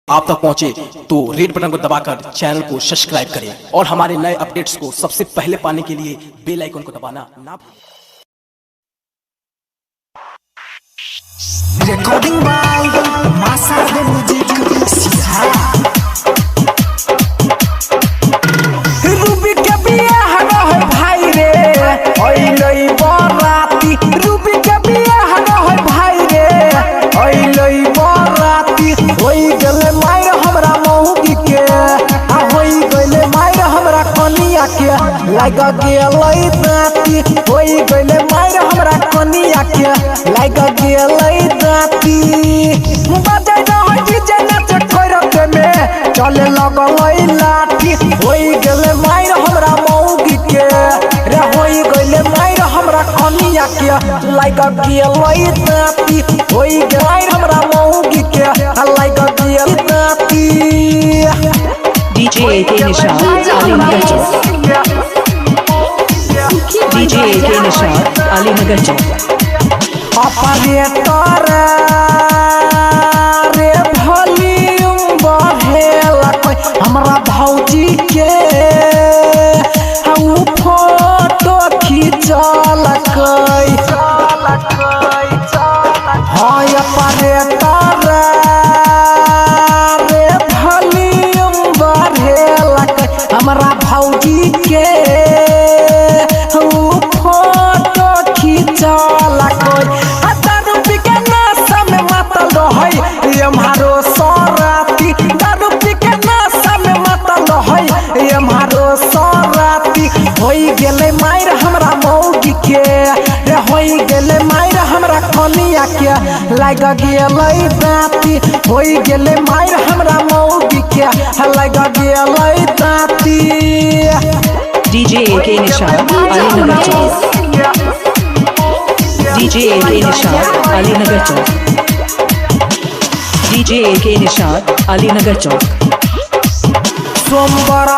आप तक पहुंचे तो रेड बटन को दबाकर चैनल को सब्सक्राइब करें और हमारे नए अपडेट्स को सबसे पहले पाने के लिए बेल आइकन को दबाना ना भूलें। Recording by Masardo Music Siha। Ruby के बियाह रहे भाई रे, अइलै बराती। रूबी के बियाह रहे भाई रे, अइलै बराती। होई गेलै मारि हमरा मौगी के, आ होई गेलै मारि हमरा कनिया के, लाग गेलै दाँती। होई गेलै मारि हमरा कनिया के, लाग गेलै दाँती। बजै रहै डीजे नाचे खैरते में, चले लगलै लाठी। होई गेलै मारि हमरा मौगी के रे, होई गेलै मारि हमरा कनिया के, लाग गेलै दाँती। होई गेलै हमरा मौगी के, लाग गेलै दाँती। DJ AK Nishad, Alinagar Chowk. DJ AK Nishad, Alinagar Chowk. Operator रे वॉल्यूम बढ़ेलकै हमरा भौजी के, उ फोटो खिंचलकै। हाँ, ऑपरेटर रे वॉल्यूम बढ़ेलकै हमरा भौजी के, उ फोटो खिंचलकै। आ दारू पी के नशा में मातल रहै एम्हारो सराती। दारू पी के नशा में मातल रहै एम्हारो सराती। होई गेलै मारि हमरा मौगी के रे, होई गेलै मारि हमरा कनिया के, लाग गेलै दाँती। होई गेलै मारि हमरा मौगी के, लाग गेलै दाँती। DJ AK Nishad, Alinagar Chowk. DJ AK Nishad, Alinagar Chowk. DJ AK Nishad, Alinagar Chowk. सोमवार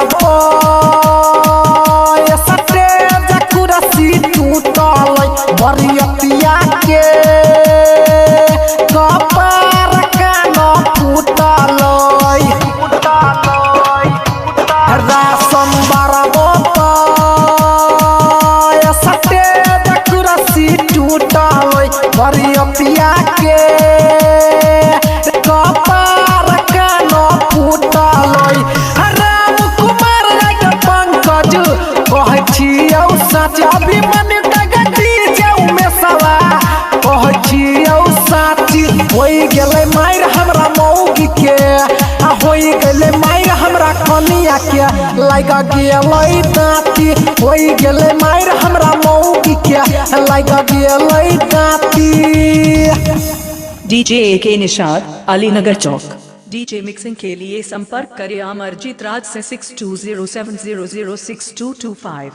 सटे कुरसी टूटल, बरियतिया के कपार कान फूटल। सोमवार सटे कुरसी टूटल, बरियतिया के कपार कान फूटल। राम कुमार राइटर पंकज कहै छियौ सच, अभिमन्यु डीजे उमेशवा कहै छियौ साची। होई गेलै मारि हमरा मौगी के, आ होई गेलै मारि हमरा कनिया के, लाग गेलै दाँती। होई गेलै मारि हमरा मौगी के, लाग गेलै दाँती। DJ AK Nishad, Alinagar Chowk. DJ mixing के लिए संपर्क करें अमरजीत राज से 6207006225।